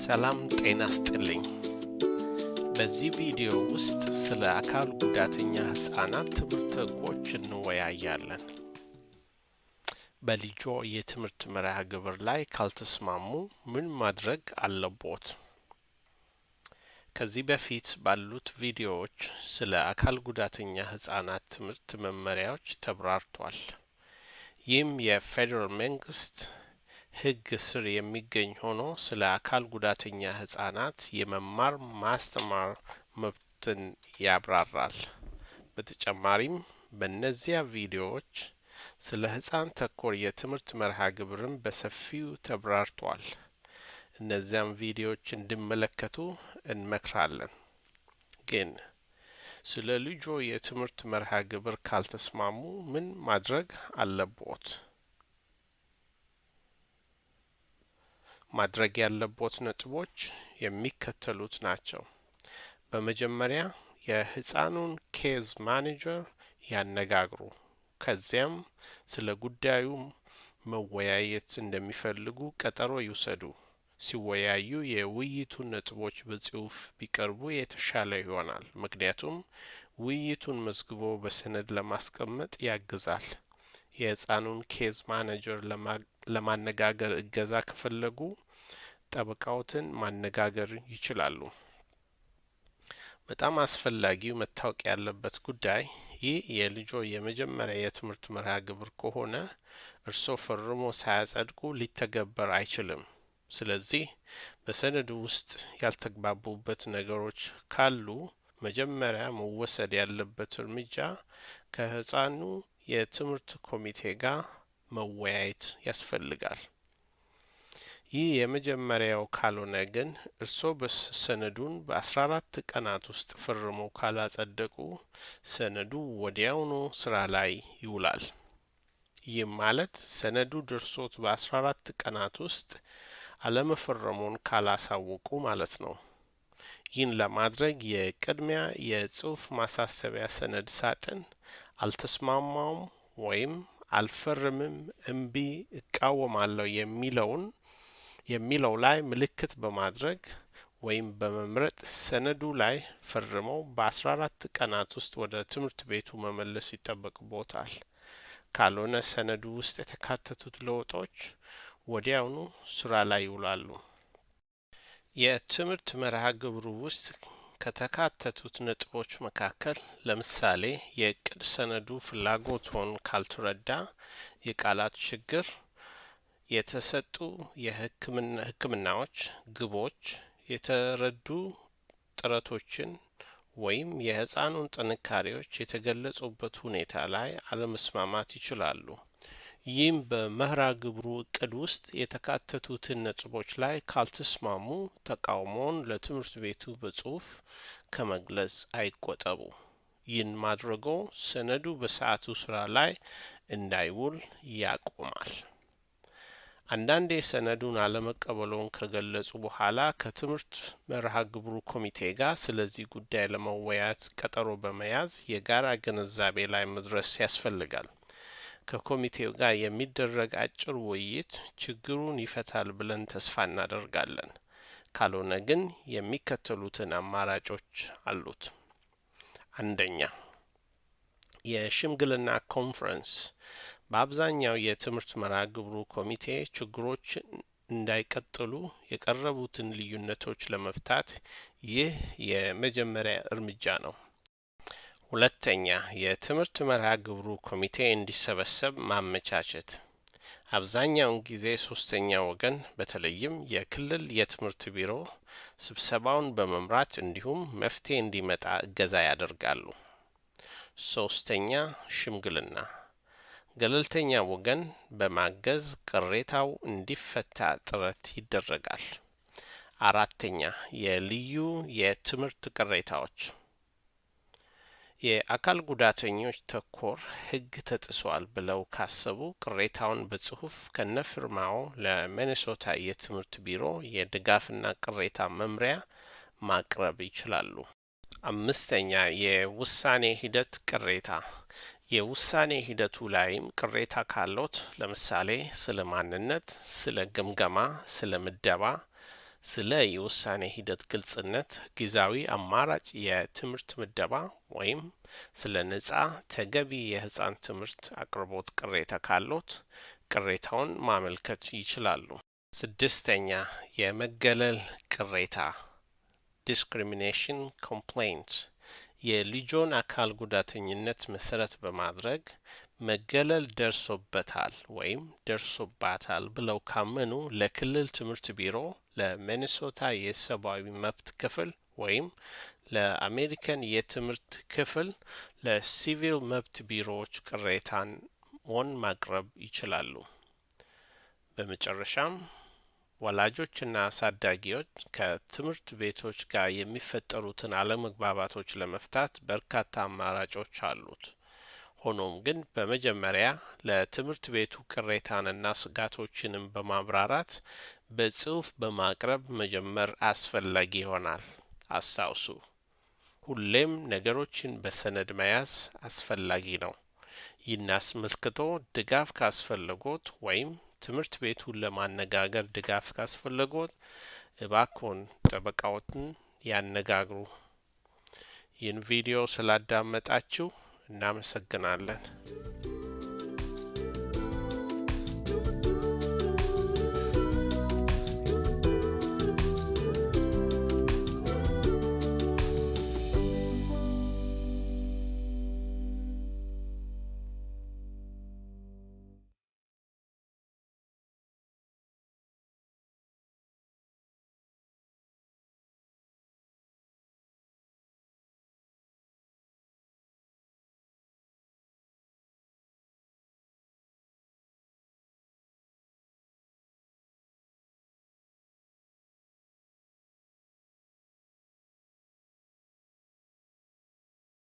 ሰላም ጤና ስጥልኝ። በዚህ ቪዲዮ ውስጥ ስለ አካል ጉዳተኛ ህጻናት ትምህርት ህጎች እንወያያለን። በልጆ የትምህርት መርሃ ግብር ላይ ካልተስማሙ ምን ማድረግ አለቦት? ከዚህ በፊት ባሉት ቪዲዮዎች ስለ አካል ጉዳተኛ ህጻናት ትምህርት መመሪያዎች ተብራርቷል። ይህም የፌዴራል መንግስት ህግ ስር የሚገኝ ሆኖ ስለ አካል ጉዳተኛ ህጻናት የመማር ማስተማር መብትን ያብራራል። በተጨማሪም በእነዚያ ቪዲዮዎች ስለ ህጻን ተኮር የትምህርት መርሃ ግብርም በሰፊው ተብራርቷል። እነዚያም ቪዲዮዎች እንዲመለከቱ እንመክራለን። ግን ስለ ልጆ የትምህርት መርሃ ግብር ካልተስማሙ ምን ማድረግ አለቦት? ማድረግ ያለቦት ነጥቦች የሚከተሉት ናቸው። በመጀመሪያ የህፃኑን case manager ያነጋግሩ። ከዚያም ስለ ጉዳዩ መወያየት እንደሚፈልጉ ቀጠሮ ይውሰዱ። ሲወያዩ የውይይቱን ነጥቦች በጽሁፍ ቢቀርቡ የተሻለ ይሆናል። ምክንያቱም ውይይቱን መዝግቦ በሰነድ ለማስቀመጥ ያግዛል። የህፃኑን case manager ለማነጋገር እገዛ ከፈለጉ ጠበቃዎትን ማነጋገር ይችላሉ። በጣም አስፈላጊው መታወቅ ያለበት ጉዳይ፣ ይህ የልጆ የመጀመሪያ የትምህርት መርሃ ግብር ከሆነ እርስዎ ፈርሞ ሳያጸድቁ ሊተገበር አይችልም። ስለዚህ በሰነዱ ውስጥ ያልተግባቡበት ነገሮች ካሉ መጀመሪያ መወሰድ ያለበት እርምጃ ከህፃኑ የትምህርት ኮሚቴ ጋር መወያየት ያስፈልጋል። ይህ የመጀመሪያው ካልሆነ ግን እርስዎ ሰነዱን በ14 ቀናት ውስጥ ፈርመው ካላጸደቁ ሰነዱ ወዲያውኑ ስራ ላይ ይውላል። ይህም ማለት ሰነዱ ደርሶት በ14 ቀናት ውስጥ አለመፈረሙን ካላሳወቁ ማለት ነው። ይህን ለማድረግ የቅድሚያ የጽሁፍ ማሳሰቢያ ሰነድ ሳጥን አልተስማማውም ወይም አልፈርምም፣ እምቢ፣ እቃወማለሁ የሚለው ላይ ምልክት በማድረግ ወይም በመምረጥ ሰነዱ ላይ ፈርመው በ14 ቀናት ውስጥ ወደ ትምህርት ቤቱ መመለስ ይጠበቅቦታል። ካልሆነ ሰነዱ ውስጥ የተካተቱት ለውጦች ወዲያውኑ ስራ ላይ ይውላሉ። የትምህርት መርሃ ግብሩ ውስጥ ከተካተቱት ነጥቦች መካከል ለምሳሌ የእቅድ ሰነዱ ፍላጎትዎን ካልተረዳ፣ የቃላት ችግር፣ የተሰጡ የህክምናዎች ግቦች፣ የተረዱ ጥረቶችን ወይም የህፃኑን ጥንካሬዎች የተገለጹበት ሁኔታ ላይ አለመስማማት ይችላሉ። ይህም በመርሃ ግብሩ እቅድ ውስጥ የተካተቱትን ነጥቦች ላይ ካልተስማሙ ተቃውሞውን ለትምህርት ቤቱ በጽሁፍ ከመግለጽ አይቆጠቡ። ይህን ማድረጎ ሰነዱ በሰዓቱ ስራ ላይ እንዳይውል ያቆማል። አንዳንዴ ሰነዱን አለመቀበሎን ከገለጹ በኋላ ከትምህርት መርሃ ግብሩ ኮሚቴ ጋር ስለዚህ ጉዳይ ለመወያየት ቀጠሮ በመያዝ የጋራ ግንዛቤ ላይ መድረስ ያስፈልጋል። ከኮሚቴው ጋር የሚደረግ አጭር ውይይት ችግሩን ይፈታል ብለን ተስፋ እናደርጋለን። ካልሆነ ግን የሚከተሉትን አማራጮች አሉት። አንደኛ፣ የሽምግልና ኮንፈረንስ። በአብዛኛው የትምህርት መርሃ ግብሩ ኮሚቴ ችግሮች እንዳይቀጥሉ የቀረቡትን ልዩነቶች ለመፍታት ይህ የመጀመሪያ እርምጃ ነው። ሁለተኛ፣ የትምህርት መርሃ ግብሩ ኮሚቴ እንዲሰበሰብ ማመቻቸት። አብዛኛውን ጊዜ ሶስተኛ ወገን በተለይም የክልል የትምህርት ቢሮ ስብሰባውን በመምራት እንዲሁም መፍትሄ እንዲመጣ እገዛ ያደርጋሉ። ሶስተኛ፣ ሽምግልና። ገለልተኛ ወገን በማገዝ ቅሬታው እንዲፈታ ጥረት ይደረጋል። አራተኛ፣ የልዩ የትምህርት ቅሬታዎች። የአካል ጉዳተኞች ተኮር ሕግ ተጥሷል ብለው ካሰቡ ቅሬታውን በጽሁፍ ከነፊርማው ለሚኔሶታ የትምህርት ቢሮ የድጋፍና ቅሬታ መምሪያ ማቅረብ ይችላሉ። አምስተኛ፣ የውሳኔ ሂደት ቅሬታ። የውሳኔ ሂደቱ ላይም ቅሬታ ካሎት ለምሳሌ ስለ ማንነት፣ ስለ ግምገማ፣ ስለ ምደባ፣ ስለ የውሳኔ ሂደት ግልጽነት፣ ጊዜያዊ አማራጭ የትምህርት ምደባ ወይም ስለ ነጻ ተገቢ የህፃን ትምህርት አቅርቦት ቅሬታ ካሎት ቅሬታውን ማመልከት ይችላሉ። ስድስተኛ፣ የመገለል ቅሬታ፣ discrimination complaint። የልጆን አካል ጉዳተኝነት መሰረት በማድረግ መገለል ደርሶበታል ወይም ደርሶባታል ብለው ካመኑ ለክልል ትምህርት ቢሮ፣ ለሚኒሶታ የሰብአዊ መብት ክፍል ወይም ለአሜሪካን የትምህርት ክፍል ለሲቪል መብት ቢሮዎች ቅሬታዎን ማቅረብ ይችላሉ። በመጨረሻም፣ ወላጆችና አሳዳጊዎች ከትምህርት ቤቶች ጋር የሚፈጠሩትን አለመግባባቶች ለመፍታት በርካታ አማራጮች አሉት። ሆኖም ግን በመጀመሪያ ለትምህርት ቤቱ ቅሬታንና ስጋቶችንም በማብራራት በጽሁፍ በማቅረብ መጀመር አስፈላጊ ይሆናል። አስታውሱ፣ ሁሌም ነገሮችን በሰነድ መያዝ አስፈላጊ ነው። ይህን አስመልክቶ ድጋፍ ካስፈለጎት ወይም ትምህርት ቤቱን ለማነጋገር ድጋፍ ካስፈለጎት እባክዎን ጠበቃዎትን ያነጋግሩ። ይህን ቪዲዮ ስላዳመጣችሁ እናመሰግናለን።